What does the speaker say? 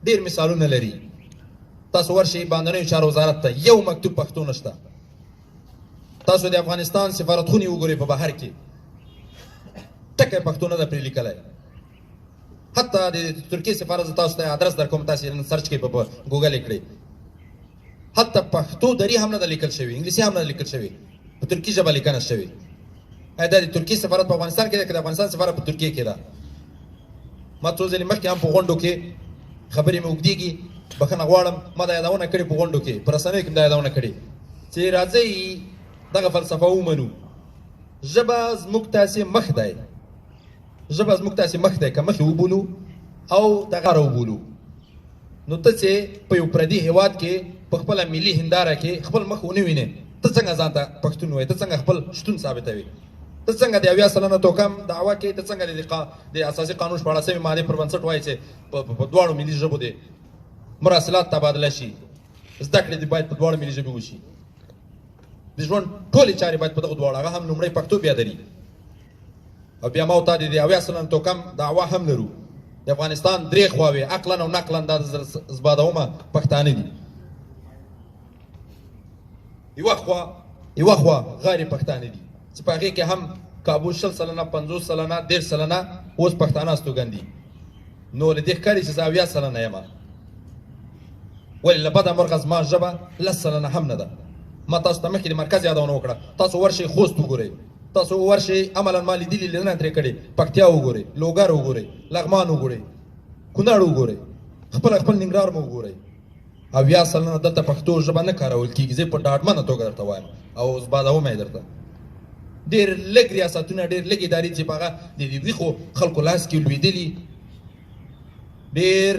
ډېر مثالونه لري. تاسو ورشئ باندنیو چارو وزارت ته، یو مکتوب پښتو نشته. تاسو د افغانستان سفارتخونې وګورئ په بهر کې، ټکی پښتو نه ده پرې لیکلی. حتی د ترکیې سفارت، زه تاسو ته ادرس درکوم، تاسو نن search کړئ، په ګوګل یې کړئ، حتی پښتو دري هم نه ده لیکل شوې، انګلیسي هم نه ده لیکل شوې، په ترکي ژبه لیکنه شوې. ایا دا د ترکیې سفارت په افغانستان کې ده که د افغانستان سفارت په ترکیې کې ده؟ ما څو ځلې مخکې هم په غونډو کې، خبرې مې اوږدېږي، بښنه غواړم، ما دا یادونه کړې په غونډو کې، په رسنیو کې مې دا یادونه کړې چې راځئ دغه فلسفه ومنو. ژبه زموږ تاسې مخ دی، ژبه زموږ تاسې مخ دی. که مخ یې وبولو او دغه وبولو، نو ته چې په یو پردي هیواد کې په خپله ملي هنداره کې خپل مخ ونه وینې، ته څنګه ځان ته پښتون وایې؟ ته څنګه خپل شتون ثابتوي؟ ته څنګه د 70% توکم دعوه کوې؟ ته څنګه د اساسي قانون 16مې مادې پر بنسټ وایې چې په دواړو ملي ژبو دې مراسلات تبادله شي، زده کړې دې باید په دواړو ملي ژبې وشي، د ژوند ټولې چارې باید په دغو دواړو، هغه هم لومړی پښتو بیا دري. او بیا ما او تا د 70% توکم دعوه هم لرو. د افغانستان درې خواوې عقلا او نقلا دا زبادومه پښتانه دي. یوه خوا غیر پښتانه دي چې په هغې کې هم کابو 20%، 50%، 30% اوس پښتانه استوګن دي. نو له دې ښکاري چې زه 70% یم، ولې له بده مرغه زما ژبه 10% هم نه ده. ما تاسو ته مخکې د مرکز یادونه وکړه. تاسو ورشئ خوست وګورئ، تاسو ورشئ، عملا ما لیدلي، لیدنه ترې کړې، پکتیا وګورئ، لوګر وګورئ، لغمان وګورئ، کونړ وګورئ، خپل ننګرهار مو وګورئ. 70% دلته پښتو ژبه نه کارول کېږي. زه په ډاډمنه توګه درته وایم او زبادوم یې درته. ډېر لږ ریاستونه، ډېر لږ ادارې چې په هغه د دې ویښو خلکو لاس کې لوېدلي، ډېر